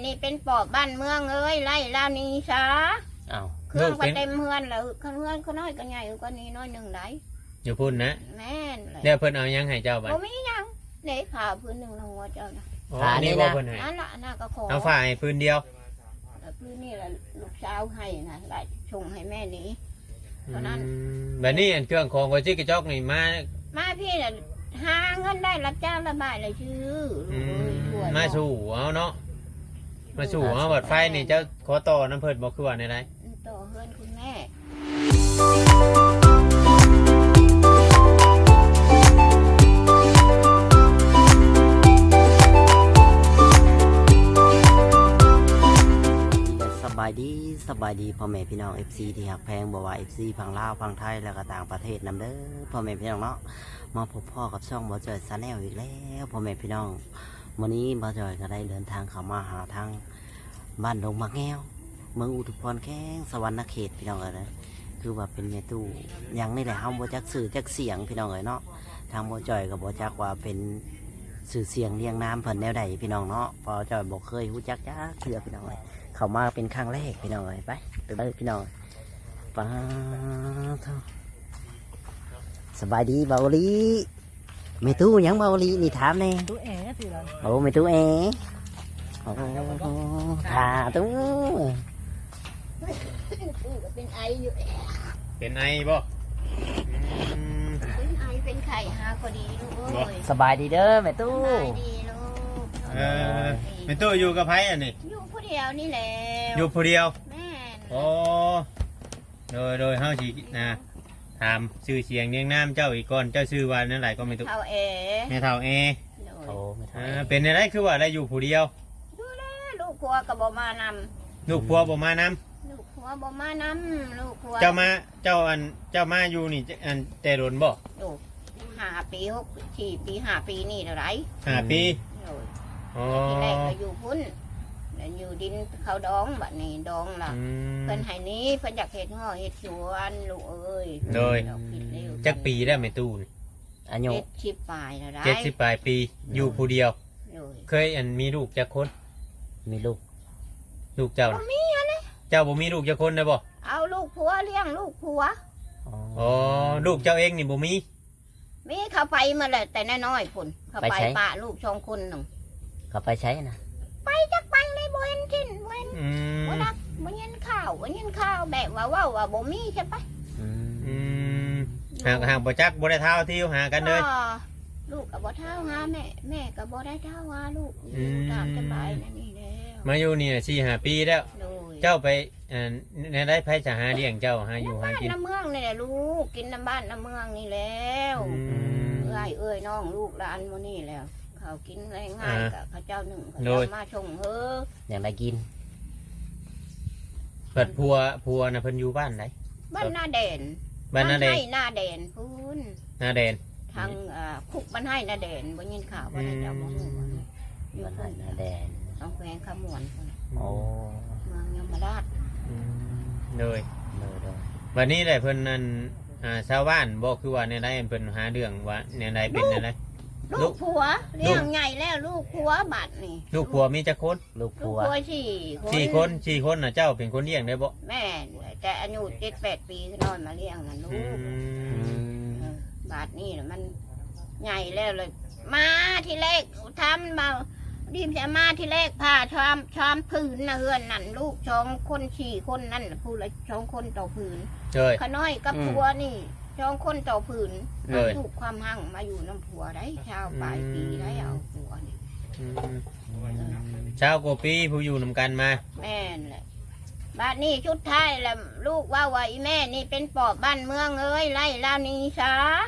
ນີ້ເປັນປອບບ້ານເມືອງເອີຍ ໄລ່ລາວໜີຊາ. ອ້າວ ເຄື່ອງກໍເຕັມເຮືອນແລ້ວ ເຮືອນຂ້ານ້ອຍກໍໃຫຍ່ກວ່ານີ້ໜ້ອຍໜຶ່ງໄດ໋. ຢູ່ພຸ້ນນະ? ແມ່ນແຫຼະ. ແລ້ວເພິ່ນເອົາຫຍັງໃຫ້ເຈົ້າບັດ? ບໍ່ມີຫຍັງເດ້ ຜ້າພື້ນໜຶ່ງນະຫົວເຈົ້ານະ. ອໍ ອັນນີ້ບໍ່ເພິ່ນໃຫ້? ອັນນັ້ນລະ ອັນນັ້ນກໍຂໍ ເອົາຜ້າໃຫ້ພື້ນດຽວ. ແລ້ວພື້ນນີ້ລະລູກສາວໃຫ້ນະ ລະສົ່ງໃຫ້ແມ່ນີ້. ເທົ່ານັ້ນ. ອືມ ບັດນີ້ອັນເຄື່ອງຂອງຂ້ອຍຈິກກະຈອກນີ້ມາ ມາພີ້ລະ ຫາເງິນໄດ້ ຮັບຈ້າງລະບາຍລະຊື້. ອືມ ມາສູ້ເອົາເນາະ ມາສູ້ເອົາ. ບັດໄຟນີ້ເຈົ້າຂໍຕໍ່ນຳເພິ່ນບໍ່ ຄືວ່າແນວໃດ? ອືມ ຕໍ່ເຮືອນຄຸນແມ່. ສະບາຍດີ ສະບາຍດີພໍ່ແມ່ພີ່ນ້ອງ ເອັຟຊີ ທີ່ຮັກແພງ ບໍ່ວ່າ ເອັຟຊີ ຝັ່ງລາວ ຝັ່ງໄທ ແລ້ວກໍຕ່າງປະເທດນຳເດີ ພໍ່ແມ່ພີ່ນ້ອງເນາະ. ມາພົບພໍ້ກັບຊ່ອງບ່າວຈ່ອຍ Channel ອີກແລ້ວ ພໍ່ແມ່ພີ່ນ້ອງ. ມື້ນີ້ບ່າວຈ່ອຍກໍໄດ້ເດີນທາງເຂົ້າມາຫາທາງບ້ານດົງໝາກແງວ ເມືອງອຸທຸມພອນ ແຂວງສະຫວັນນະເຂດ ພີ່ນ້ອງເອີຍ. ຄືວ່າເປັນແມ່ຕູ້ຫຍັງນີ້ແຫຼະ ເຮົາບໍ່ຈັກຊື່ຈັກສຽງ ພີ່ນ້ອງເອີຍເນາະ. ທາງບ່າວຈ່ອຍກໍບໍ່ຈັກວ່າເປັນຊື່ສຽງລຽງນາມເພິ່ນແນວໃດ ພີ່ນ້ອງເນາະ ເພາະວ່າບ່າວຈ່ອຍບໍ່ເຄີຍຮູ້ຈັກຈັກເທື່ອ ພີ່ນ້ອງເອີຍ. ເຂົ້າມາເປັນຄັ້ງແລກ ພີ່ນ້ອງເອີຍ. ໄປ ໄປເບິ່ງ ພີ່ນ້ອງ. ປາໂທ ສະບາຍດີບ່າວອີ່ຫຼີ. ແມ່ຕູ້ຫຍັງບ່າວອີ່ຫຼີນີ້ ຖາມແດ່. ຕູ້ແອ ຊື່ລະ. ໂອ້ ແມ່ຕູ້ແອ. ໂອ້ ຖ້າຕູ້ ເປັນໄອຢູ່. ເປັນໄອບໍ່? ອືມ ເປັນໄອເປັນໄຂ້ ຫາກໍດີລູກເອີຍ. ສະບາຍດີເດີແມ່ຕູ້. ສະບາຍດີລູກ. ເອີ ແມ່ຕູ້ຢູ່ກັບໃຜອັນນີ້? ຢູ່ຜູ້ດຽວນີ້ແຫຼະ. ຢູ່ຜູ້ດຽວ? ແມ່ນ. ໂອ້ ໂດຍ ໂດຍ ເຮົາຊິ ອ່າ ຖາມຊື່ສຽງລຽງນາມເຈົ້າອີກກ່ອນ. ເຈົ້າຊື່ວ່າແນວໃດກໍແມ່ຕູ້? ເຖົ້າແອ. ແມ່ເຖົ້າແອ. ໂດຍ. ໂອ້ ແມ່ເຖົ້າແອ. ເອີ ເປັນແນວໃດຄືວ່າໄດ້ຢູ່ຜູ້ດຽວ? ຢູ່ແລ້ວ ລູກຜົວກໍບໍ່ມານຳ. ລູກຜົວບໍ່ມານຳ? ລູກຜົວບໍ່ມານຳ ລູກຜົວ. ເຈົ້າມາ ເຈົ້າ ອັນ ເຈົ້າມາຢູ່ນີ້ ອັນ ແຕ່ດົນບໍ່? ໂດຍ. ຫ້າປີ ຫົກ ສີ່ປີ ຫ້າປີນີ້ແລ້ວໃດ໋. ຫ້າປີ? ໂດຍ. ອໍ ແຕ່ທີແລກກໍຢູ່ພຸ້ນ ແລ້ວຢູ່ດິນເຂົາດອງ ບັດນີ້ດອງລະ ອືມ ເພິ່ນໃຫ້ໜີ ເພິ່ນຢາກເຮັດຮົ້ວເຮັດສວນ ລູກເອີຍ. ໂດຍ. ຈັກປີແລ້ວແມ່ຕູ້ນີ້? ອາຍຸ ເຈັດສິບປາຍແລ້ວໃດ໋. ເຈັດສິບປາຍປີ. ໂດຍ. ຢູ່ຜູ້ດຽວ. ໂດຍ. ເຄີຍ ອັນ ມີລູກຈັກຄົນ? ມີລູກ ລູກເຈົ້າ ບໍ່ມີຫັ້ນນະ. ເຈົ້າບໍ່ມີລູກຈັກຄົນໄດ້ບໍ່? ເອົາລູກຜົວລ້ຽງລູກຜົວ. ອໍ ອໍ ລູກເຈົ້າເອງນີ້ບໍ່ມີ? ມີ ເຂົາໄປໝົດແຫຼະ ແຕ່ນ້ອຍໆພຸ້ນ ເຂົາໄປ ໄປໃສ? ປະລູກສອງຄົນໜຶ່ງ. ເຂົາໄປໃສນະ? ໄປຈັກໄປໃດ໋ ບໍ່ເຫັນກິນ ບໍ່ເຫັນ ອືມ ບໍ່ດັກ ບໍ່ຍິນຂ່າວ ບໍ່ຍິນຂ່າວ ແບບວ່າເວົ້າວ່າບໍ່ມີໃຊ່ປະ? ອືມ ອືມ ຫາກ ຫາກບໍ່ຈັກ ບໍ່ໄດ້ທ້າວທີວຫາກັນເລີຍ. ອໍ ລູກກໍບໍ່ທ້າວຫາແມ່ ແມ່ກໍບໍ່ໄດ້ທ້າວຫາລູກ ອືມ ຢູ່ຕາມສະບາຍນັ້ນນີ້ແຫຼະ. ມາຢູ່ນີ້ສີ່ຫ້າປີແລ້ວ. ໂດຍ. ເຈົ້າໄປ ອັນ ແນວໃດ ໃຜຈະຫາລ້ຽງເຈົ້າ ຫາຢູ່ຫາກິນ? ນຳບ້ານນຳເມືອງນີ້ແຫຼະລູກ ກິນນຳບ້ານນຳເມືອງນີ້ແລ້ວ. ອືມ ເອື້ອຍ ເອື້ອຍນ້ອງລູກຫຼານໝູ່ນີ້ແຫຼະ ເຂົາກິນງ່າຍໆ ອ່າ ກໍເຂົາເຈົ້າໜຶ້ງ ເຂົາ ໂດຍ ເຈົ້າມາສົ່ງເຮີ ຢ່າງໃດກິນ. ບັດຜົວ ຜົວນະ ເພິ່ນຢູ່ບ້ານໃດ? ບ້ານນາແດນ. ບ້ານນາແດນ ບ້ານໄຮ່ນາແດນພຸ້ນ. ນາແດນ ທາງ ອືມ ເອີ ຄຸກບ້ານໄຮ່ນາແດນ ບໍ່ຍິນຂ່າວບໍ່ໄດ້ ອືມ ເຈົ້າບໍ່ຮູ້ບໍ່ຮູ້. ຢູ່ ບ້ານໄຮ່ນາແດນ ທາງແຂວງຄຳມ່ວນພຸ້ນ. ໂອ້ ເມືອງຍົມມະລາດ. ອືມ ໂດຍ ໂດຍ ໂດຍ. ບັດນີ້ແຫຼະເພິ່ນນັ້ນ ອ່າ ຊາວບ້ານບໍ່ ຄືວ່າແນວໃດ ເພິ່ນຫາເລື່ອງວ່າແນວໃດ ເປັນແນວໃດ? ລູກ ລູກຜົວ ລູກ ລ້ຽງໃຫຍ່ແລ້ວ ລູກຜົວບັດນີ້. ລູກຜົວມີຈັກຄົນ? ລູກຜົວ ລູກຜົວສີ່ຄົນ. ສີ່ຄົນ ສີ່ຄົນນະ ເຈົ້າເປັນຄົນລ້ຽງໄດ້ບໍ່? ແມ່ນ ແຕ່ອາຍຸເຈັດແປດປີ ນ້ອຍມາລ້ຽງນະລູກ. ອືມ ເອີ ບາດນີ້ລະມັນໃຫຍ່ແລ້ວ ເລີຍມາທີແລກ ຖາມເວົ້າ ດີມຈະມາທີແລກ ພາຊາມ ຊາມຜືນນະ ເຮືອນນັ້ນ ລູກສອງຄົນ ສີ່ຄົນນັ້ນ ຜູ້ລະສອງຄົນຕໍ່ຜືນ. ໂດຍ. ຂະນ້ອຍກັບ ອືມ ຜົວນີ້ສອງຄົນຕໍ່ຜືນ. ໂດຍ. ລູກຄວາມຮັ່ງມາຢູ່ນຳຜົວໄດ໋ ຊາວປາຍປີໄດ໋ ອືມ ເອົາຜົວນີ້. ອືມ ຊາວກວ່າປີຜູ້ຢູ່ນຳກັນມາ. ແມ່ນແຫຼະ. ບາດນີ້ສຸດທ້າຍລະ ລູກເວົ້າວ່າ ອີແມ່ນີ້ເປັນປອບບ້ານເມືອງເອີຍ ໄລ່ລາວໜີຊາ.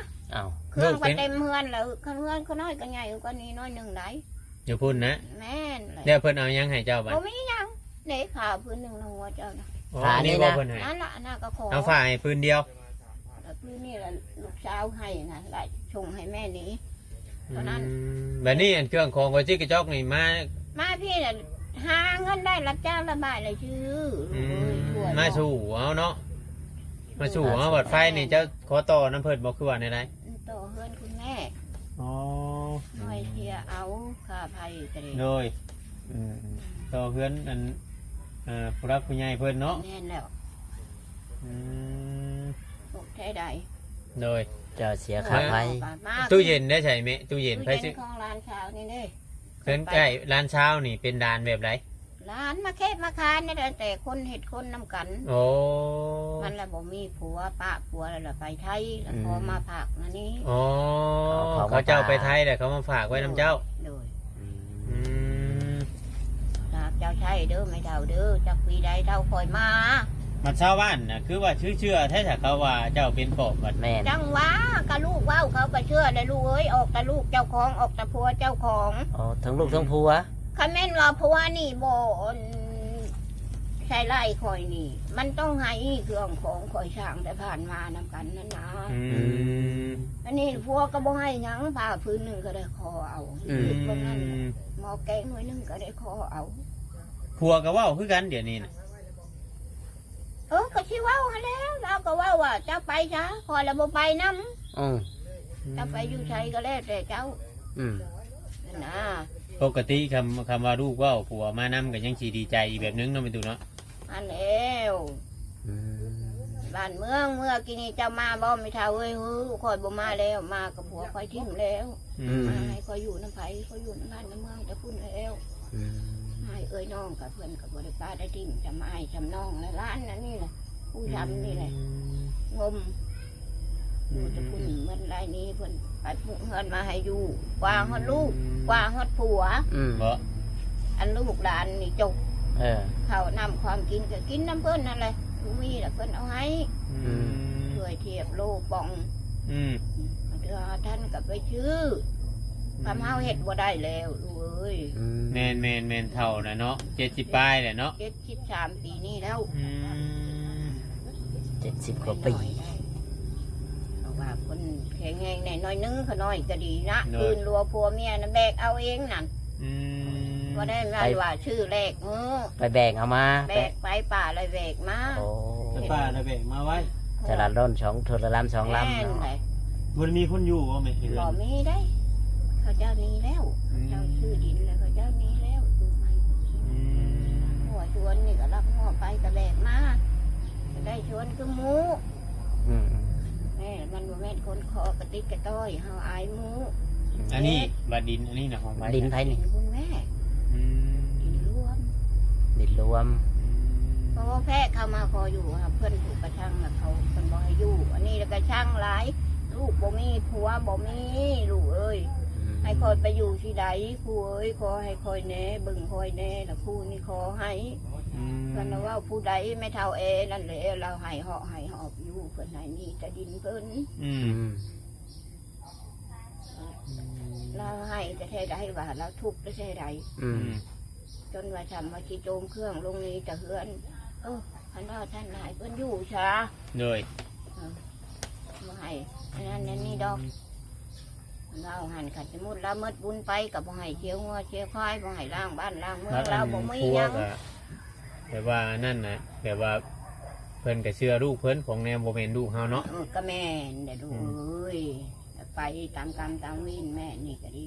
ອ້າວ ເຄື່ອງກໍເຕັມເຮືອນແລ້ວ ເຮືອນຂ້ານ້ອຍກໍໃຫຍ່ກວ່ານີ້ໜ້ອຍໜຶ່ງໄດ໋. ຢູ່ພຸ້ນນະ? ແມ່ນແຫຼະ. ແລ້ວເພິ່ນເອົາຫຍັງໃຫ້ເຈົ້າບັດ? ບໍ່ມີຫຍັງເດ້ ຜ້າພື້ນໜຶ່ງນະຫົວເຈົ້ານະ. ອໍ ອັນນີ້ບໍ່ເພິ່ນໃຫ້? ນັ້ນລະ ອັນນັ້ນກໍຂໍ ເອົາຜ້າໃຫ້ພື້ນດຽວ. ແລ້ວພື້ນນີ້ລະລູກສາວໃຫ້ນະ ລະສົ່ງໃຫ້ແມ່ນີ້. ເທົ່ານັ້ນ. ອືມ ບັດນີ້ອັນເຄື່ອງຂອງຂ້ອຍຈິກກະຈອກນີ້ມາ ມາພີ້ລະ ຫາເງິນໄດ້ ຮັບຈ້າງລະບາຍລະຊື້. ອືມ ມາສູ້ເອົາເນາະ ມາສູ້ເອົາ. ບັດໄຟນີ້ເຈົ້າຂໍຕໍ່ນຳເພິ່ນບໍ່ ຄືວ່າແນວໃດ? ຕໍ່ເຮືອນຄຸນແມ່. ອໍ ໜ້ອຍເສຍເອົາຄ່າໄຟກໍໄດ້. ໂດຍ. ອືມ ຕໍ່ເຮືອນອັນ ເອີ ຜູ້ຫຼັກຜູ້ໃຫຍ່ເພິ່ນເນາະ. ແມ່ນແລ້ວ. ອືມ ຕົກແທ້ໃດ. ໂດຍ. ເຈົ້າເສຍຄ່າໄຟ. ມາ ຕູ້ເຢັນໄດ້ໃສແມ່? ຕູ້ເຢັນ ຕູ້ເຢັນ ໃຜຊື້? ຂອງຫຼານສາວນີ້ເດ້. ເຮືອນໃກ້ຫຼານສາວນີ້ເປັນຫຼານແບບໃດ? ຫຼານມາເຄບມາຄານນີ້ແຫຼະ ແຕ່ຄົນເຮັດຄົນນຳກັນ. ໂອ້ ມັນລະບໍ່ມີຜົວ ປະຜົວແລ້ວລະໄປໄທ ລະ ອືມ ຂໍມາຝາກມານີ້. ອໍ ເຂົາ ເຂົາເຈົ້າໄປໄທແລ້ວເຂົາມາຝາກໄວ້ນຳເຈົ້າ. ໂດຍ. ອືມ ຝາກເຈົ້າໃຊ້ເດີແມ່ເຖົ້າເດີ ຈັກປີໃດເຖົ້າຄ່ອຍມາ. ບັດຊາວບ້ານນະ ຄືວ່າເຊື່ອແທ້ ຖ້າເຂົາວ່າເຈົ້າເປັນປອບບັດ. ແມ່ນ. ຈັ່ງວ່າ ກະລູກເວົ້າເຂົາກະເຊື່ອແຫຼະລູກເອີຍ ອອກແຕ່ລູກເຈົ້າຂອງ ອອກແຕ່ຜົວເຈົ້າຂອງ. ອໍ ທັງລູກທັງຜົວ. ຄັນແມ່ນວ່າຜົວນີ້ບໍ່ ອັນ ໃສ່ຮ້າຍຂ້ອຍນີ້ ມັນຕ້ອງໃຫ້ເຄື່ອງຂອງຂ້ອຍສ້າງແຕ່ຜ່ານມານຳກັນນັ້ນນະ. ອືມ ອັນນີ້ຜົວກໍບໍ່ໃຫ້ຫຍັງ ຜ້າຜືນໜຶ່ງກໍໄດ້ຂໍເອົາ. ອືມ ເຮັດບໍ່ນັ້ນ ໝໍ້ແກງໜ່ວຍໜຶ່ງກໍໄດ້ຂໍເອົາ. ຜົວກໍເວົ້າຄືກັນດຽວນີ້ນະ. ເອີ ກໍຊິເວົ້າຫັ້ນແຫຼະ ລາວກໍເວົ້າວ່າ ເຈົ້າໄປຊະ ຂ້ອຍລະບໍ່ໄປນຳ. ອືມ ເຈົ້າໄປຢູ່ໃສກໍແລ້ວແຕ່ເຈົ້າ. ອືມ ຫັ້ນນະ. ປົກກະຕິຄຳ ຄຳວ່າລູກເວົ້າ ຜົວມານຳກໍຍັງຊິດີໃຈອີກແບບໜຶ່ງເນາະ ແມ່ຕູ້ເນາະ. ອັນແລ້ວ. ອືມ ບ້ານເມືອງ ເມື່ອກີ້ນີ້ເຈົ້າມາບໍ່ແມ່ເຖົ້າເອີຍ? ຫື ຂ້ອຍບໍ່ມາແລ້ວ ມາກໍຜົວຂ້ອຍຖິ້ມແລ້ວ. ອືມ ມາໃຫ້ຂ້ອຍຢູ່ນຳໃຜ? ຂ້ອຍຢູ່ນຳບ້ານນຳເມືອງແຕ່ພຸ້ນແລ້ວ. ອືມ ໃຫ້ເອື້ອຍນ້ອງກັບເພິ່ນກໍບໍ່ໄດ້ປະໄດ້ຖິ້ມ ຈຳອ້າຍຈຳນ້ອງ ແລະຫຼານອັນນີ້ແຫຼະ ຜູ້ທຳນີ້ແຫຼະ. ອືມ ງົມ ອືມ ຢູ່ແຕ່ພຸ້ນ ອືມ ເງິນລາຍນີ້ເພິ່ນໄປປຸກເຮືອນມາໃຫ້ຢູ່ ກວ່າຮອດລູກ ອືມ ກວ່າຮອດຜົວ. ອືມ ເບາະ ອັນລູກຫຼານນີ້ຈົກ. ເອີ ເຂົ້ານ້ຳຂອງກິນກໍກິນນຳເພິ່ນນັ້ນແຫຼະ ບໍ່ມີລະເພິ່ນເອົາໃຫ້. ອືມ ຖ້ວຍທຽບໂລປ່ອງ. ອືມ ເທື່ອເຮົາທັນກໍໄປຊື້. ອືມ ຄຳເຮົາເຮັດບໍ່ໄດ້ແລ້ວລູກເອີຍ. ອືມ ແມ່ນໆໆ ເຖົ້ານະເນາະ ເຈັດສິບປາຍແຫຼະເນາະ ເຈັດສິບສາມປີນີ້ແລ້ວ. ອືມ ເຈັດສິບກວ່າປີ. ເພາະວ່າຄົນແຂງແຮງແດ່ໜ້ອຍໜຶ່ງ ຂະນ້ອຍກໍດີນະ. ໂດຍ. ຄືນລັວຜົວເມຍນະແບກເອົາເອງນັ້ນ. ອືມ ບໍ່ໄດ້ວ່າ ໄປ ວ່າຊື້ແລກມື້ ໄປແບກເອົາມາ ແບກໄປປ່າລະແບກມາ. ໂອ້ ໄປປ່າລະແບກມາໄວ້. ເທື່ອລະລ້ອນສອງ ເທື່ອລະລຳສອງລຳ. ແມ່ນເນາະ ແຫຼະ. ບໍ່ໄດ້ມີຄົນຢູ່ບໍ່ແມ່? ບໍ່ມີໄດ໋ ເຂົາເຈົ້າໜີແລ້ວ. ອືມ ເຈົ້າຊື້ດິນແລ້ວ ເຂົາເຈົ້າໜີແລ້ວ. ອືມ ຫົວຊວນນີ້ກໍລັກຮອບໄປ ກໍແບກມາ ກໍໄດ້ຊວນຄືໝູ. ອືມ ແມ່ ມັນບໍ່ແມ່ນຄົນຂໍກະຕິກກະຕ້ອຍ ເຮົາອາຍໝູ່. ອັນນີ້ ເຮັດ ວ່າດິນອັນນີ້ນະຂອງໃຜ? ດິນໃຜນີ້? ດິນຄຸນແມ່. ອືມ ດິນລວມ ດິນລວມ. ອືມ ເພາະວ່າແພກເຂົ້າມາຂໍຢູ່ ເພິ່ນຜູ້ກະຊັງລະ ເຂົາ ເພິ່ນບໍ່ໃຫ້ຢູ່. ອັນນີ້ລະກະຊັງຫຼາຍ ລູກບໍ່ມີ ຜົວບໍ່ມີ ລູກເອີຍ. ອືມ ໃຫ້ຂ້ອຍໄປຢູ່ທີ່ໃດ ຄູເອີຍ? ຂໍໃຫ້ຂ້ອຍແດ່ ເບິ່ງຂ້ອຍແດ່ ລະຄູນີ້ຂໍໃຫ້. ອືມ ເພິ່ນລະເວົ້າຜູ້ໃດ ແມ່ເຖົ້າແອນັ້ນແຫຼະ ລາວໃຫ້ເຫາະໃຫ້ຫອບຢູ່ ເພິ່ນໃຫ້ມີແຕ່ດິນເພິ່ນ. ອືມ ອືມ ລາວໃຫ້ແທ້ໃດວ່າ ລາວທຸກແທ້ໃດ. ອືມ ອືມ ຈົນວ່າຊ່ຳວ່າຊິໂຈມເຄື່ອງລົງໜີຈາກເຮືອນ. ເອີ ຄັນວ່າຊັ້ນໃຫ້ເພິ່ນຢູ່ຊະ. ໂດຍ. ເອີ ບໍ່ໃຫ້ອັນນັ້ນອັນນີ້ດອກ. ອືມ ລາວຫັ້ນ ຄັນສົມມຸດລາວໝົດບຸນໄປ ກໍບໍ່ໃຫ້ເຊຍງົວເຊຍຄວາຍ ບໍ່ໃຫ້ລ້າງບ້ານລ້າງເມືອງ. ລາວບໍ່ມີຫຍັງ ແບບວ່ານັ້ນນະ ແບບວ່າເພິ່ນກໍເຊື່ອລູກເພິ່ນ ຂອງແນວບໍ່ແມ່ນລູກເຮົາເນາະ. ເອີ ກໍແມ່ນແຫຼະລູກເອີຍ. ອືມ ໄປຕາມກຳຕາມເວນແມ່ນີ້ກໍດີ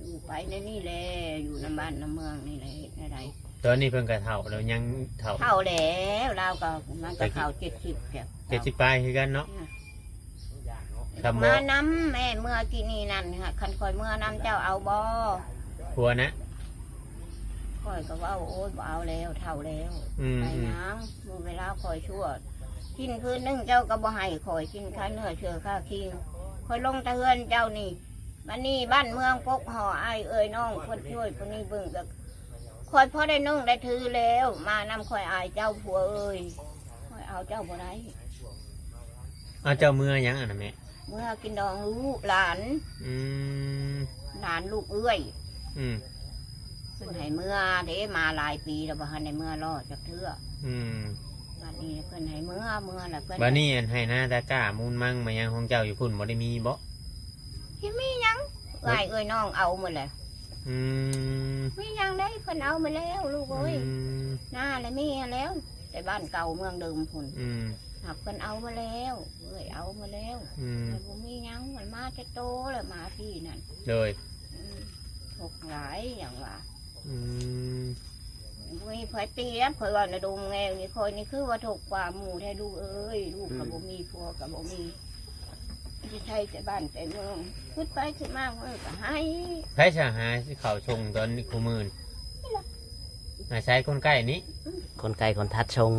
ຢູ່ໄປໃນນີ້ແຫຼະ ຢູ່ນຳບ້ານນຳເມືອງນີ້ແຫຼະ ເຮັດແນວໃດ? ຕອນນີ້ເພິ່ນກໍເຖົ້າແລ້ວ ຍັງເຖົ້າ ເຖົ້າແລ້ວ ລາວກໍ ມັນກໍເຂົ້າເຈັດສິບແລ້ວ ເຈັດສິບປາຍຄືກັນເນາະ. ອືມ ມານຳແມ່ ເມື່ອກີ້ນີ້ນັ້ນ ຄັນຂ້ອຍເມືອນຳເຈົ້າເອົາບໍ່? ຜົວນະ ຂ້ອຍກໍເວົ້າ ໂອ້ຍ ບໍ່ເອົາແລ້ວ ເຖົ້າແລ້ວ. ອືມ ໄປນາງ ອືມ ເວລາຂ້ອຍຊົ່ວ ກິນຄືນໜຶ່ງເຈົ້າກໍບໍ່ໃຫ້ຂ້ອຍກິນ ຄ່າເນື້ອເຊື້ອຄ່າຄີງ ຂ້ອຍລົງແຕ່ເຮືອນເຈົ້ານີ້. ບັດນີ້ບ້ານເມືອງປົກຫໍ່ ອ້າຍເອື້ອຍນ້ອງ ເພິ່ນຊ່ວຍຜູ້ນີ້ເບິ່ງ ກໍຂ້ອຍພໍໄດ້ນຸ່ງໄດ້ຖືແລ້ວ. ມານຳຂ້ອຍ ອ້າຍເຈົ້າ ຜົວເອີຍ ຂ້ອຍເອົາເຈົ້າບໍ່ໄດ້. ເອົາ ເຈົ້າເມືອຫຍັງອັນນັ້ນແມ່? ເມືອກິນດອງລູກຫຼານ. ອືມ ຫຼານລູກເອື້ອຍ. ອືມ ເພິ່ນໃຫ້ເມືອເດ້ ມາຫຼາຍປີແລ້ວ ບໍ່ທັນໄດ້ເມືອເລາະຈັກເທື່ອ. ອືມ ບັດນີ້ເພິ່ນໃຫ້ເມືອ ເມືອແລ້ວເພິ່ນ ບັດນີ້ອັນໄຮ່ນາຕາກ້າມູນມັງມາຫຍັງຂອງເຈົ້າຢູ່ພຸ້ນ ບໍ່ໄດ້ມີບໍ່? ຊິມີຫຍັງ ເອີ ເອື້ອຍນ້ອງເອົາໝົດແຫຼະ. ອືມ ມີຫຍັງໄດ໋ ເພິ່ນເອົາໝົດແລ້ວລູກເອີຍ. ອືມ ນາລະມີຫັ້ນແລ້ວ ແຕ່ບ້ານເກົ່າເມືອງເດີມພຸ້ນ. ອືມ ຫາກເພິ່ນເອົາໝົດແລ້ວ ເອື້ອຍເອົາໝົດແລ້ວ. ອືມ ແຕ່ບໍ່ມີຫຍັງ ມັນມາແຕ່ໂຕແລ້ວ ໝາຜີນັ້ນ. ໂດຍ. ອືມ ທຸກຫຼາຍຫຍັງວ່າ. ອືມ ຂ້ອຍຕຽມ ຂ້ອຍເວົ້ານະ ດົງແງວນີ້ ຂ້ອຍນີ້ຄືວ່າທຸກກວ່າໝູ່ແທ້ລູກເອີຍ ລູກກໍ ອືມ ບໍ່ມີ ຜົວກໍບໍ່ມີ ຊິໃຊ້ແຕ່ບ້ານແຕ່ເມືອງ ຄິດໄປຄິດມາເອີຍກໍໄຫ້ ໃຜຊິຫາເຂົ້າສົ່ງຕອນນີ້ຄູ່ມື້ນີ້? ອາໄສຄົນໃກ້ນີ້ ອືມ ຄົນໃກ້ຄົນຖັດສົ່ງ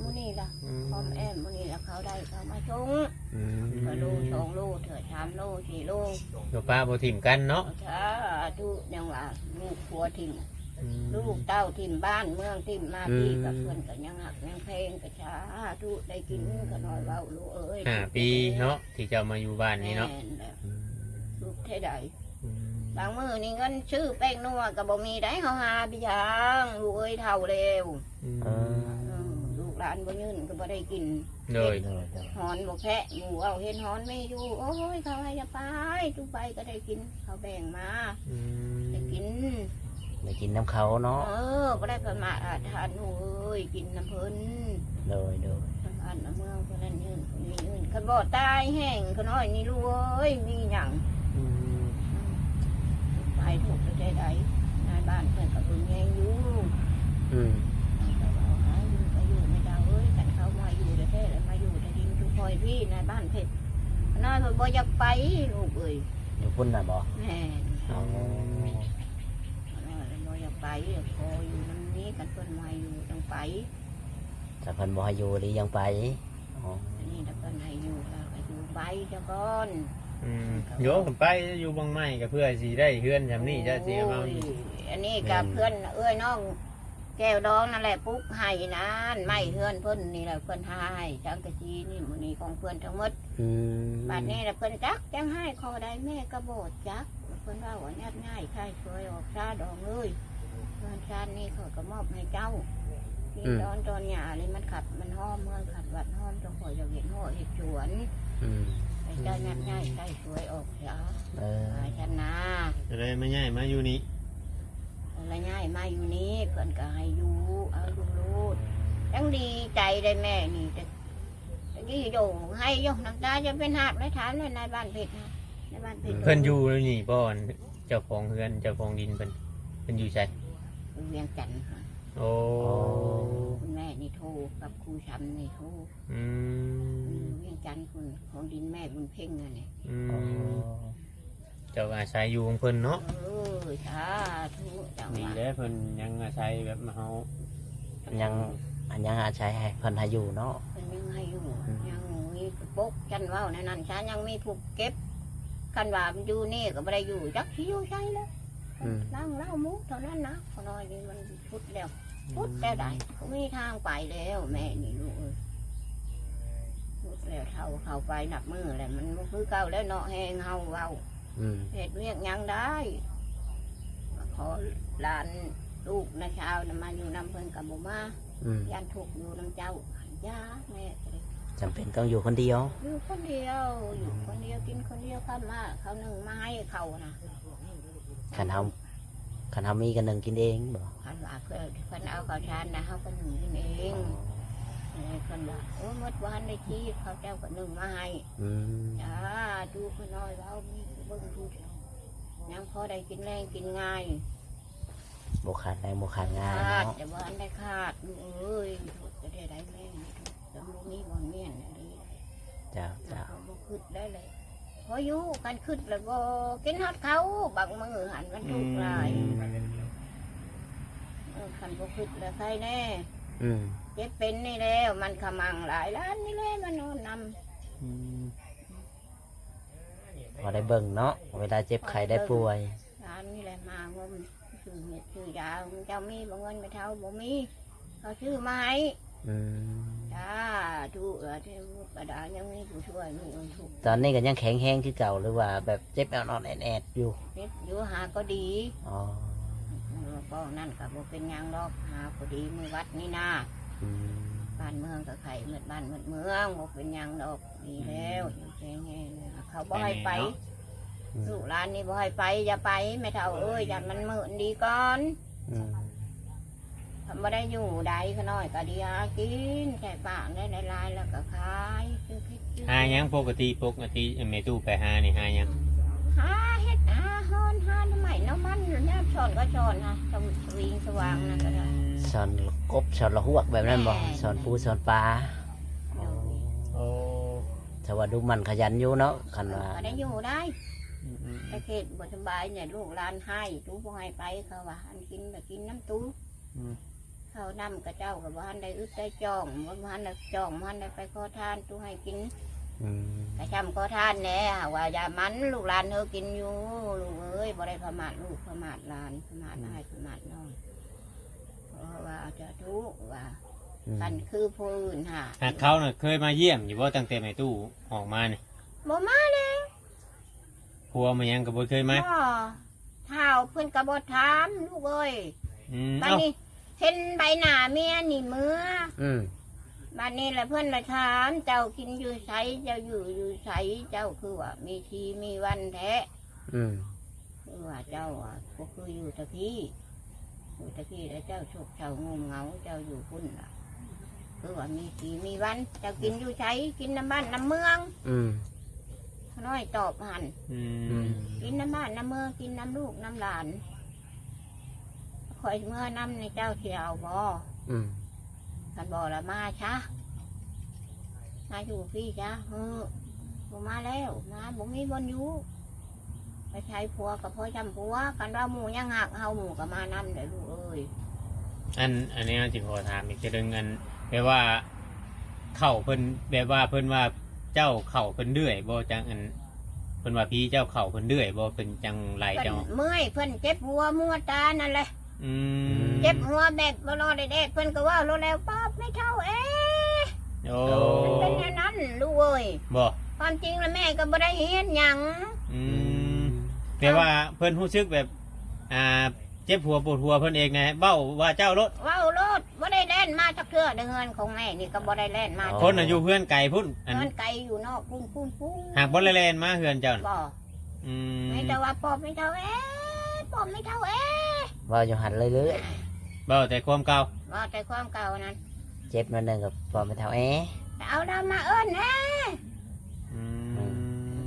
ມື້ນີ້ລະ ອືມ ຄອມແອມມື້ນີ້ລະ ເຂົາໄດ້ເຂົາມາສົ່ງ ອືມ ກໍໂລສອງໂລ ເທື່ອສາມໂລສີ່ໂລ ບໍ່ປະບໍ່ຖິ້ມກັນເນາະ ສາທຸ ຍັງວ່າລູກຜົວຖິ້ມ ອືມ ລູກເຕົ້າຖິ້ມ ບ້ານເມືອງຖິ້ມ ມາ ອືມ ປີກັບເພິ່ນກໍຍັງຮັກຍັງແພງ ກໍສາທຸ ໄດ້ກິນ ອືມ ກໍນ້ອຍເວົ້າລູກເອີຍ ຫ້າປີເນາະ ທີ່ເຈົ້າມາຢູ່ບ້ານນີ້ເນາະ ແມ່ນແລ້ວ ອືມ ທຸກແທ້ໃດ ອືມ ບາງມື້ນີ້ເງິນຊື້ແປ້ງນົວກໍບໍ່ມີໄດ໋ ເຮົາຫາໄປຫຍັງ ລູກເອີຍ ເຖົ້າແລ້ວ ອືມ ເອີ ເອີ ລູກຫຼານບໍ່ຍື່ນກໍບໍ່ໄດ້ກິນ ໂດຍ ເຮັດ ໂດຍ ໂດຍ ຮ້ອນບໍ່ແພະ ໝູ່ເວົ້າເຮັດຮ້ອນແມ່ຢູ່ ໂອ້ຍ ເຂົາວ່າຢ່າໄປ ຕູໄປກໍໄດ້ກິນ ເຂົາແບ່ງມາ ອືມ ໄດ້ກິນ ໄດ້ກິນນຳເຂົາເນາະ ເອີ ບໍ່ໄດ້ປະໝາດອາດທານລູກເອີຍ ກິນນຳເພິ່ນ ໂດຍ ໂດຍ ນຳບ້ານນຳເມືອງ ຜູ້ນັ້ນຍື່ນ ຜູ້ນີ້ຍື່ນ ຄັນບໍ່ຕາຍແຫ້ງ ຂະນ້ອຍນີ້ລູກເອີຍ ມີຫຍັງ ອືມ ໄປທຸກແທ້ໃດ ນາຍບ້ານເພິ່ນກໍເບິ່ງແຍງຢູ່ ອືມ ເຂົາກໍວ່າຫາຢູ່ກໍຢູ່ ແມ່ເຖົ້າເອີຍ ຄັນເຂົາມາຢູ່ແທ້ໆ ແລ້ວມາຢູ່ແຕ່ດິນຈຸຂ້ອຍພີ້ ນາຍບ້ານເພິ່ນ ຂະນ້ອຍເພິ່ນບໍ່ຢາກໄປ ລູກເອີຍ ຢູ່ພຸ້ນນະບໍ? ແມ່ນ ອໍ ຂະນ້ອຍເພິ່ນບໍ່ຢາກໄປ ຂໍຢູ່ນຳນີ້ ຄັນເພິ່ນບໍ່ໃຫ້ຢູ່ຈັ່ງໄປ ຖ້າເພິ່ນບໍ່ໃຫ້ຢູ່ນີ້ຍັງໄປ ອໍ ອັນນີ້ຖ້າເພິ່ນໃຫ້ຢູ່ ກໍຢູ່ໄປຊະກ່ອນ ອືມ ໂຍ ໄປຢູ່ບ່ອນໃໝ່ກໍເພື່ອຊິໄດ້ເຮືອນຊ່ຳນີ້ ເຈົ້າຊິເອົາ ໂອ້ຍ ອັນນີ້ກໍ ແມ່ນ ເພື່ອນເອື້ອຍນ້ອງແກ້ວດອງນັ້ນແຫຼະ ປຸກໃຫ້ນັ້ນ ອືມ ໄມ້ເຮືອນເພິ່ນນີ້ແຫຼະ ເພິ່ນຫາໃຫ້ສັງກະສີນີ້ ໝູ່ນີ້ຂອງເພິ່ນທັງໝົດ ອືມ ບາດນີ້ລະເພິ່ນຈັກຈັ່ງໃຫ້ຂໍໃດ ແມ່ກໍບໍ່ຈັກ ເພິ່ນເວົ້າວ່າຍາດຍ້າຍໃຊ້ສວຍອອກຊາດອກເອີຍ ເຮືອນຊານນີ້ຂ້ອຍກໍມອບໃຫ້ເຈົ້າ ອືມ ຕອນ ຕອນຫຍ້ານີ້ມັນຂັດມັນຫອມ ເຮືອນຂັດວັດຫອມ ເຈົ້າຂ້ອຍຢາກເຮັດຮົ້ວເຮັດສວນ ອືມ ໃຫ້ເຈົ້າຍາດຍ້າຍໃຊ້ສວຍອອກຊາ ເອີ ວ່າຊັ້ນນາ ກໍເລີຍມາຍ້າຍມາຢູ່ນີ້ ລະຍ້າຍມາຢູ່ນີ້ ເພິ່ນກໍໃຫ້ຢູ່ ເອົາຢູ່ໂລດ ຍັງດີໃຈໄດ໋ແມ່ນີ້ ແຕ່ ຕະກີ້ໂຢງໄຫ້ຢູ່ ນ້ຳຕາຈະເປັນຫາບ ໄດ້ຖາມແລ້ວ ນາຍບ້ານເພັດນະ ນາຍບ້ານເພັດ ອືມ ເພິ່ນຢູ່ນີ້ບໍ່? ອັນເຈົ້າຂອງເຮືອນ ເຈົ້າຂອງດິນເພິ່ນ ເພິ່ນຢູ່ໃສ? ຢູ່ວຽງຈັນຫັ້ນ ໂອ້ ໂອ້ ຄຸນແມ່ນີ້ໂທກັບຄູຊຳນີ້ໂທ ອືມ ຢູ່ວຽງຈັນພຸ້ນ ຂອງດິນແມ່ບຸນເພັງຫັ້ນແຫຼະ ອືມ ອໍ ເຈົ້າກໍອາໄສຢູ່ຂອງເພິ່ນເນາະ ເອີ ສາທຸ ເຈົ້າ ດີແລ້ວເພິ່ນຍັງອາໄສແບບເຮົາ ຍັງ ຍັງອາໄສໃຫ້ເພິ່ນໃຫ້ຢູ່ເນາະ ເພິ່ນຍັງໃຫ້ຢູ່ ອືມ ຍັງມີຜູ້ປົກ ຊັ້ນເວົ້າແນວນັ້ນຊະ ຍັງມີຜູ້ເກັບ ຄັນວ່າມັນຢູ່ນີ້ກໍບໍ່ໄດ້ຢູ່ ຈັກຊິຢູ່ໃສແລ້ວ ອືມ ລ້າງເຫຼົ້າໝູ່ເທົ່ານັ້ນນະ ຂະນ້ອຍນີ້ມັນສຸດແລ້ວ ອືມ ສຸດແລ້ວໃດ໋ ບໍ່ມີທາງໄປແລ້ວ ແມ່ນີ້ລູກເອີຍ ສຸດແລ້ວ ເຖົ້າເຂົ້າໄປນັບມື້ແລ້ວ ມັນບໍ່ຄືເກົ່າແລ້ວເນາະ ແຮງເຮົາເວົ້າ ອືມ ເຮັດວຽກຫຍັງໄດ້ ມາຂໍຫຼານລູກນາຊາວນະ ມາຢູ່ນຳເພິ່ນກໍບໍ່ມາ ອືມ ຢ້ານທຸກຢູ່ນຳເຈົ້າ ຢ່າແມ່ ຈຳເປັນຕ້ອງຢູ່ຄົນດຽວ ຢູ່ຄົນດຽວ ຢູ່ຄົນດຽວ ກິນຄົນດຽວ ຂ້າມມາເຂົາໜຶ້ງມາໃຫ້ເຂົານະ ຄັນເຮົາ ຄັນເຮົາມີກໍໜຶ້ງກິນເອງບໍ? ຄັນວ່າເພິ່ນ ເພິ່ນເອົາເຂົ້າສານນະ ເຮົາກໍໜຶ້ງກິນເອງ ເອີ ເພິ່ນວ່າ ໂອ້ ໝົດບໍ່ທັນໄດ້ກີບ ເຂົາເຈົ້າກໍໜຶ້ງມາໃຫ້ ອືມ ສາທຸ ຂ້ານ້ອຍເວົ້າມີຜູ້ເບິ່ງຜູ້ ຍັງພໍໄດ້ກິນແລງກິນງາຍ ບໍ່ຂາດແລງບໍ່ຂາດງາຍເນາະ ຂາດ ແຕ່ບໍ່ທັນໄດ້ຂາດ ລູກເອີຍ ທຸກແທ້ໃດແມ່ນີ້ ຈົນບໍ່ມີບ່ອນມ້ຽນອີ່ຫຼີ ເຈົ້າ ເຈົ້າ ເຂົາບໍ່ຄິດໄດ້ເລີຍ ພໍຢູ່ ຄັນຄິດແລ້ວບໍ່ກິນຮອດເຂົ້າ ບາງມື້ຫັ້ນມັນທຸກຫຼາຍ ອືມ ເອີ ຄັນບໍ່ຄິດແລ້ວໃຄແນ່ ອືມ ເຈັບເປັນນີ້ແລ້ວ ມັນຂະມັງຫຼາຍ ຫຼານນີ້ແຫຼະມານອນນຳ ອືມ ພໍໄດ້ເບິ່ງເນາະ ເວລາເຈັບໄຂ້ໄດ້ປ່ວຍ ຫຼານນີ້ແຫຼະມາງົມ ຊື້ເມັດຊື້ຢາ ເຈົ້າມີບໍ່ເງິນ ແມ່ເຖົ້າບໍ່ມີ ເຂົາຊື້ມາໃຫ້ ອືມ ສາທຸ ເອີ ເທວະດາຍັງມີຜູ້ຊ່ວຍ ມີອົນທຸກ ຕອນນີ້ກໍຍັງແຂງແຮງຄືເກົ່າ ຫຼືວ່າແບບເຈັບອອດໆແອດໆຢູ່? ເຈັບຢູ່ ຫາກໍດີ ອໍ ເອີ ປ້ອງນັ້ນກໍບໍ່ເປັນຫຍັງດອກ ຫາກໍດີ ມື້ວັດນີ້ນາ ອືມ ບ້ານເມືອງກໍໄຂ້ໝົດບ້ານໝົດເມືອງ ບໍ່ເປັນຫຍັງດອກ ດີແລ້ວ ອືມ ແຂງແຮງ ເຂົາບໍ່ໃຫ້ໄປ ອືມ ລູກຫຼານນີ້ບໍ່ໃຫ້ໄປ ຢ່າໄປ ແມ່ເຖົ້າເອີຍ ຢ້ານມັນມື້ນີ້ກ່ອນ ອືມ ຄັນບໍ່ໄດ້ຢູ່ໃດ ຂະນ້ອຍກໍໄດ້ຫາກິນ ໃສ່ປາກໄດ້ຫຼາຍໆ ແລ້ວກໍຂາຍ ຊື້ພິດຊື້ ຫາຫຍັງ? ປົກກະຕິ ປົກກະຕິແມ່ຕູ້ໄປຫານີ້ຫາຫຍັງ? ຫາເຫັດ ຫາຮ້ອນ ຫາໜໍ່ໄມ້ໜໍ່ມັນ ຍາມຊ້ອນກໍຊ້ອນ ຫາສະວິງສະຫວ່າງນັ້ນກໍໄດ້ ອືມ ສອນກົບ ສອນລະຫວກແບບນັ້ນບໍ່? ແມ່ນ ສອນປູສອນປາ. ໂດຍ ໂອ້ ແຕ່ວ່າດຸໝັ່ນຂະຫຍັນຢູ່ເນາະ ຄັນວ່າ ກໍໄດ້ຢູ່ໄດ້. ອືມໆໆ ແຕ່ເຂດບໍ່ສະບາຍນີ້ ລູກຫຼານຮ້າຍ ຕູບໍ່ໃຫ້ໄປ ເຂົາວ່າ ອັນກິນກໍກິນນຳຕູ. ອືມ ເຂົ້ານ້ຳຂະເຈົ້າກໍບໍ່ທັນໄດ້ອຶດໄດ້ຈ່ອງ ບໍ່ທັນໄດ້ຈ່ອງ ບໍ່ທັນໄດ້ໄປຂໍທານ ຕູໃຫ້ກິນ. ອືມ ກະຊ່ຳຂໍທານແດ່ ຫາກວ່າຢ່າມັນ ລູກຫຼານເຮົາກິນຢູ່ ລູກເອີຍ ບໍ່ໄດ້ປະໝາດລູກປະໝາດຫຼານ ປະໝາດ ອືມ ອ້າຍປະໝາດນ້ອງ ເພາະວ່າເຈົ້າທຸກວ່າ ອືມ ຄັນຄືຜູ້ອື່ນຫາ ຫາກເຂົານະເຄີຍມາຢ້ຽມຢູ່ບໍ່ ຕັ້ງແຕ່ແມ່ຕູ້ອອກມານີ້? ບໍ່ມາແລ້ວ. ຜົວມາຫຍັງກໍບໍ່ເຄີຍມາ? ບໍ່ ທ້າວເພິ່ນກໍບໍ່ຖາມ ລູກເອີຍ. ອືມ ບັດນີ້ ເອົ້າ ເຫັນໃບໜ້າເມຍນີ້ເມືອ. ອືມ ບັດນີ້ລະເພິ່ນລະຖາມ ເຈົ້າກິນຢູ່ໃສ ເຈົ້າຢູ່ຢູ່ໃສ ເຈົ້າຄືວ່າມີທີມີວັນແທ້? ອືມ ຄືວ່າເຈົ້າອະ ບໍ່ຄືຢູ່ແຕ່ພີ້ ຢູ່ແຕ່ພີ້ແລ້ວເຈົ້າໂສກເສົ້າໂງມເຫງົາ ເຈົ້າຢູ່ພຸ້ນລະ ຄືວ່າມີທີມີວັນ ເຈົ້າກິນຢູ່ໃສ? ກິນນຳບ້ານນຳເມືອງ. ອືມ ຂ້ານ້ອຍຕອບຫັ້ນ. ອືມ ອືມ ກິນນຳບ້ານນຳເມືອງ ກິນນຳລູກນຳຫຼານ ຂ້ອຍເມືອນຳນີ້ ເຈົ້າຊິເອົາບໍ່? ອືມ ຄັນບໍ່ລະມາຊະ ມາຢູ່ພີ້ຊະ. ເຮີ ບໍ່ມາແລ້ວ ມາບໍ່ມີບ່ອນຢູ່. ໄປໃຊ້ຜົວກໍພໍຊ່ຳຜົວ ຄັນວ່າໝູ່ຍັງຮັກເຮົາ ໝູ່ກໍມານຳເດີລູກເອີຍ. ອັນ ອັນນີ້ຊິຂໍຖາມອີກເທື່ອໜຶ່ງ ອັນ ແບບວ່າເຂົ້າເພິ່ນ ແບບວ່າເພິ່ນວ່າເຈົ້າເຂົ້າເພິ່ນເລື້ອຍບໍ່? ຈັ່ງ ອັນ ເພິ່ນວ່າຜີເຈົ້າເຂົ້າເພິ່ນເລື້ອຍບໍ່? ເພິ່ນຈັ່ງໄລ່ເຈົ້າ? ເພິ່ນເມື່ອຍ ເພິ່ນເຈັບຫົວມົວຕານັ້ນແຫຼະ. ອືມ ເຈັບຫົວແບບບໍ່ລໍໄດ້ແດດ ເພິ່ນກໍເວົ້າໂລດແລ້ວ ປອບແມ່ເຖົ້າເອ. ໂອ້ ມັນເປັນແນວນັ້ນລູກເອີຍ. ບໍ່ ຄວາມຈິງລະແມ່ກໍບໍ່ໄດ້ເຮັດຫຍັງ. ອືມ ອືມ ແຕ່ວ່າເພິ່ນຮູ້ສຶກແບບ ອ່າ ເຈັບຫົວປວດຫົວເພິ່ນເອງນະ ເວົ້າວ່າເຈົ້າໂລດ ເວົ້າໂລດ. ບໍ່ໄດ້ແລ່ນມາຈັກເທື່ອ ໃນເຮືອນຂອງແມ່ນີ້ກໍບໍ່ໄດ້ແລ່ນມາ. ອໍ ຄົນນະຢູ່ເຮືອນໄກພຸ້ນ ອັນ ເຮືອນໄກຢູ່ນອກພຸ້ນ ພຸ້ນ ພຸ້ນ ຫາກບໍ່ໄດ້ແລ່ນມາເຮືອນເຈົ້າ. ບໍ່ ອືມ ມີແຕ່ວ່າປອບແມ່ເຖົ້າເອ ປອບແມ່ເຖົ້າເອ ເວົ້າຢູ່ຫັ້ນເລື້ອຍໆ. ເວົ້າແຕ່ຄວາມເກົ່າ ເວົ້າແຕ່ຄວາມເກົ່ານັ້ນ. ເຈັບໜ້ອຍໜຶ່ງກໍປອບແມ່ເຖົ້າເອ ເອົາລາວມາເອີ້ນເອ. ອືມ ອືມ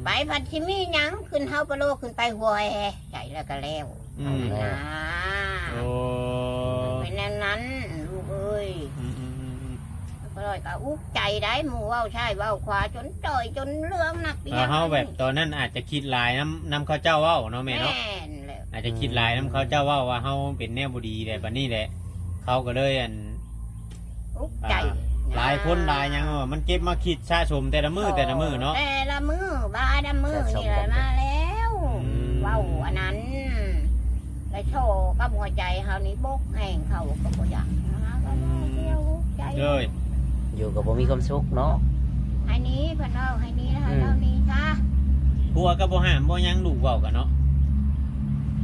ໄປພັດຊິມີຫຍັງ ຂຶ້ນເຮົາປະໂລຂຶ້ນໄປຫົວແຮໃສ່ແລ້ວກໍແລ້ວ. ອືມ ເອົາແລ້ວນະ. ໂອ້ ເປັນແນວນັ້ນລູກເອີຍ. ອືມໆໆໆ ປະໂລກໍອຸກໃຈໄດ໋ ໝູ່ເວົ້າຊ້າຍເວົ້າຂວາ ຈົນຈ່ອຍຈົນເຫຼືອງນັກປຽງ. ເຮົາແບບຕອນນັ້ນອາດຈະຄິດຫຼາຍນຳ ນຳເຂົາເຈົ້າເວົ້າເນາະແມ່ເນາະ. ແມ່ນແລ້ວ ອາດຈະຄິດຫຼາຍນຳເຂົາເຈົ້າເວົ້າວ່າເຮົາເປັນແນວບໍ່ດີແຫຼະ ບັດນີ້ແຫຼະ ເຂົາກໍເລີຍ ອັນ ອຸກໃຈ ອ່າ ຫຼາຍຄົນຫຼາຍຫຍັງ ມັນເກັບມາຄິດສະສົມແຕ່ລະມື້ ເອີ ແຕ່ລະມື້ເນາະ ແຕ່ລະມື້ ບາດລະມື້ນີ້ລະມາແລ້ວ. ອືມ ເວົ້າອັນນັ້ນ ລະໂຊກັບຫົວໃຈເຮົານີ້ບົກແຮງ ເຂົາກໍບໍ່ຢາກຫາ ກໍບໍ່ ອືມ ເອົາໃຈ ເອີຍ ຢູ່ກໍບໍ່ມີຄວາມສຸກເນາະ. ໃຫ້ໜີ ເພິ່ນເວົ້າໃຫ້ໜີ ໃຫ້ ອືມ ເຮົາໜີຊະ. ຜົວກໍບໍ່ຫ້າມບໍ່ຫຍັງ ລູກເວົ້າກັນເນາະ.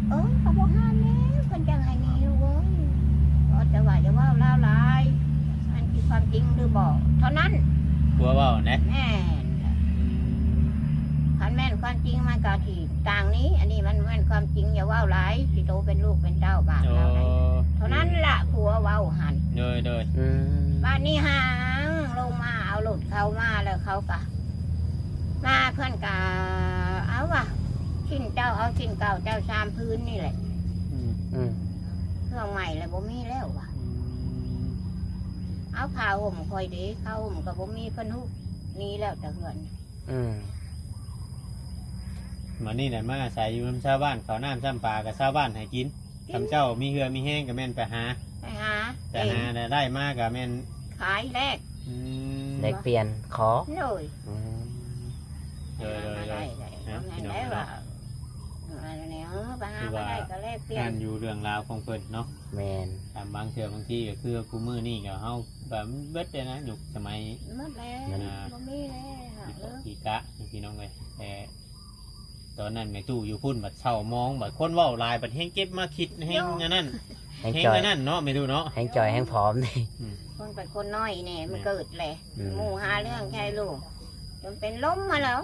ເອີ ກໍບໍ່ຫ້າມແລ້ວ ເພິ່ນຈັ່ງໃຫ້ໜີລູກເອີຍ. ກໍແຕ່ວ່າຢ່າເວົ້າລາວຫຼາຍ ມັນຄືຄວາມຈິງຫຼືບໍ່ເທົ່ານັ້ນ ຜົວເວົ້ານະ. ແມ່ນ ອືມ ຄັນແມ່ນຄວາມຈິງມັນກໍຊິຕ່າງນີ້ ອັນນີ້ມັນແມ່ນຄວາມຈິງ ຢ່າເວົ້າຫຼາຍ ຊິໂຕເປັນລູກເປັນເຕົ້າບາດເຮົາໄດ໋. ໂອ້ ເທົ່ານັ້ນລະ ອືມ ຜົວເວົ້າຫັ້ນ. ໂດຍໆ ອືມ ບາດນີ້ຫາງລົງມາເອົາລົດເຂົາມາ ແລ້ວເຂົາກະ ມາເພິ່ນກະເອົາວ່າ ຊິ້ນເຈົ້າເອົາ ຊິ້ນເກົ່າເຈົ້າ ສາມຜືນນີ້ແຫຼະ. ອືມ ອືມ ເຄື່ອງໃໝ່ລະບໍ່ມີແລ້ວວ່າ. ອືມ ເອົາຜ້າຫົ່ມຂ້ອຍເດ ຜ້າຫົ່ມກໍບໍ່ມີ ເພິ່ນຮຸບໜີແລ້ວແຕ່ເຮືອນ. ອືມ ມານີ້ນະ ມາອາໄສຢູ່ນຳຊາວບ້ານ ເຂົ້ານ້ຳຊ້ຳປາກໍຊາວບ້ານໃຫ້ກິນ. ກິນ ຄຳເຈົ້າມີເຫື່ອມີແຮງກໍແມ່ນໄປຫາ ໄປຫາ ໄປຫາ ແລ້ວໄດ້ມາກໍແມ່ນຂາຍແລກ. ອືມ ແລກປ່ຽນຂອງ. ໂດຍ ອືມ ໂດຍໆໆ ເອົາ ພີ່ນ້ອງເນາະ ອັນນີ້ ເອີ ໄປຫາມາໄດ້ກໍແລກປ່ຽນ. ຄືວ່າ ອັນຢູ່ເລື່ອງລາວຂອງເພິ່ນເນາະ. ແມ່ນ ຕາມບາງເທື່ອບາງທີກໍຄືຄູ່ມື້ນີ້ກໍເຮົາແບບເບິດເດ້ນະ ຍຸກສະໄໝ ໝົດແລ້ວ ອ່າ ບໍ່ມີແລ້ວ ຂີ້ກະ ພີ່ນ້ອງເອີຍ ແຕ່ ຕອນນັ້ນແມ່ຕູ້ຢູ່ພຸ້ນ ບັດເສົ້າໝອງ ບັດຄົນເວົ້າຫຼາຍ ບັດແຮງເກັບມາຄິດ ແຮງ ໂຍ ອັນນັ້ນ ແຮງ ແຮງ ຈ່ອຍ ອັນນັ້ນເນາະ ແມ່ຕູ້ເນາະ ແຮງຈ່ອຍແຮງຜອມນີ້. ອືມ ຄົນໄປຄົນນ້ອຍນີ້ ແມ່ນ ມັນເກີດແຫຼະ. ອືມ ໝູ່ຫາເລື່ອງໃສ່ລູກ ຈົນເປັນລົມມາແລ້ວ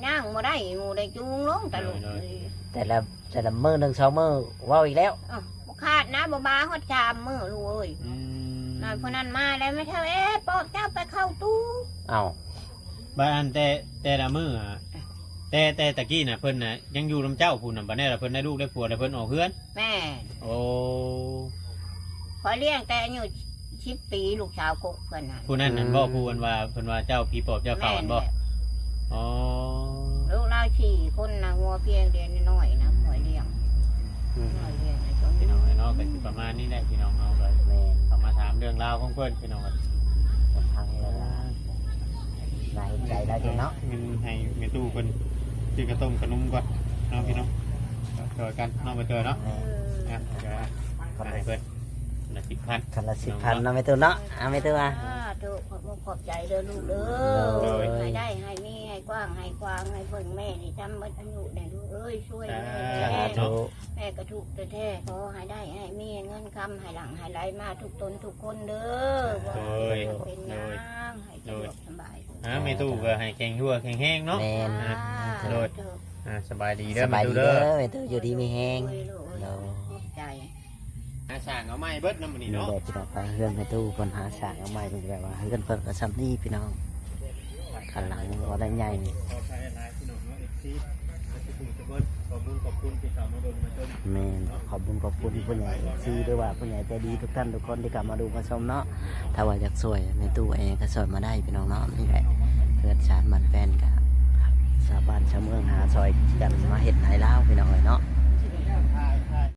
ຍ່າງບໍ່ໄດ້ ໝູ່ໄດ້ຈູງລົງຕະລຸກ. ໂດຍໆ ແຕ່ລະ ແຕ່ລະມື້ໜຶ່ງສອງມື້ເວົ້າອີກແລ້ວ. ເອີ ບໍ່ຂາດນະ ບໍ່ບາຮອດສາມມື້ລູກເອີຍ. ອືມ ນັ້ນ ຜູ້ນັ້ນມາແລ້ວ ແມ່ເຖົ້າເອ ປອບເຈົ້າໄປເຂົ້າຕູ້. ເອົ້າ ບາດອັນແຕ່ ແຕ່ລະມື້ອະ ແຕ່ ແຕ່ຕະກີ້ນະ ເພິ່ນນະຍັງຢູ່ນຳເຈົ້າພຸ້ນນະ ບາດນີ້ລະເພິ່ນໄດ້ລູກໄດ້ຜົວແລ້ວ ເພິ່ນອອກເຮືອນ. ແມ່ນ. ໂອ້ ຂ້ ຂ້ອຍລ້ຽງແຕ່ອາຍຸສິບປີ ລູກສາວກົກເພິ່ນຫັ້ນ. ຜູ້ນັ້ນນັ້ນບໍ່? ອືມ ຜູ້ອັນວ່າເພິ່ນວ່າເຈົ້າຜີປອບເຈົ້າເຂົ້າຫັ້ນບໍ່? ແມ່ນແຫຼະ. ອໍ ລູກລາວສີ່ຄົນນະ ຫົວພຽງເດນ້ອຍໆນະ ຂ້ອຍລ້ຽງ. ອືມ ຂ້ອຍລ້ຽງໃຫ້ເຂົາ ພີ່ນ້ອງເອີຍເນາະ ກໍຊິປະມານນີ້ແຫຼະ ພີ່ນ້ອງເຮົາກໍ ແມ່ນ ເຂົ້າມາຖາມເລື່ອງລາວຂອງເພິ່ນ ພີ່ນ້ອງເອີຍ. ທາງນີ້ແຫຼະ ອ່າ ໜ້າເຫັນໃຈຫຼາຍເດ້ເນາະ. ເງິນໃຫ້ແມ່ຕູ້ເພິ່ນຊື້ກະຕົ້ມຂະໜົມກ່ອນເນາະ ພີ່ນ້ອງ ຊ່ອຍກັນເນາະ ແມ່ຕູ້ເນາະ. ແມ່ນ ນະ ກໍ ຄົນລະ ໃຫ້ເພິ່ນຄົນລະສິບພັນ ຄົນລະສິບພັນເນາະ ແມ່ຕູ້ເນາະ. ອ່າ ແມ່ຕູ້ວ່າ ສາທຸ ຂອບອົກຂອບໃຈເດີລູກເດີ. ໂດຍ ໃຫ້ໄດ້ໃຫ້ມີ ໃຫ້ກວ້າງໃຫ້ຂວາງ ໃຫ້ເບິ່ງແມ່ນີ້ ຈຳເບິດອາຍຸແດ່ລູກເອີຍ ຊ່ວຍແມ່. ສາທຸ ແມ່ກະທຸກແທ້ໆ ຂໍໃຫ້ໄດ້ໃຫ້ມີ ເງິນຄຳໃຫ້ຫຼັ່ງໃຫ້ໄຫຼມາທຸກຕົນທຸກຄົນເດີ. ໂດຍ ບໍ່ໃຫ້ເປັນໂດຍ ເປັນຫຍັງ ໃຫ້ສະດວກສະບາຍ. ອ່າ ແມ່ຕູ້ກໍໃຫ້ແຂງຫົວແຂງແຮງເນາະ. ແມ່ນ ອ່າ ສາທຸ ໂດຍ ອ່າ ສະບາຍດີເດີ ສະບາຍດີເດີແມ່ຕູ້ເດີ ແມ່ຕູ້ຢູ່ດີມີແຮງ. ໂດຍ ໂດຍ ຂອບໃຈ. ຫາສ້າງເອົາໃໝ່ເບິດນຳມື້ນີ້ເນາະ. ນີ້ແຫຼະພີ່ນ້ອງ ໄປເຮືອນແມ່ຕູ້ເພິ່ນຫາສ້າງເອົາໃໝ່ ເພິ່ນກໍແບບວ່າເຮືອນເພິ່ນກໍຊ່ຳນີ້ພີ່ນ້ອງ ຂ້າງຫຼັງບໍ່ໄດ້ໃຫຍ່. ຂໍໃຊ້ຫຼາຍໆພີ່ນ້ອງເນາະ ເອັຟຊີ ຂອບຄຸນຂອບຄຸນທີ່ເຂົ້າມາເບິ່ງມາຊົມ. ແມ່ນ ຂອບບຸນຂອບຄຸນຜູ້ໃຫຍ່ ເອັຟຊີ ຫຼືວ່າຜູ້ໃຫຍ່ໃຈດີທຸກທ່ານທຸກຄົນທີ່ເຂົ້າມາດູມາຊົມເນາະ. ຖ້າວ່າຢາກຊ່ວຍແມ່ຕູ້ເອງກໍຊ່ວຍມາໄດ້ພີ່ນ້ອງເນາະ. ນີ້ແຫຼະ ເຮືອນຊານບ້ານແຟນ ກໍຊາວບ້ານຊາວເມືອງຫາຊ່ອຍກັນມາເຮັດໃຫ້ລາວພີ່ນ້ອງເອີຍເນາະ.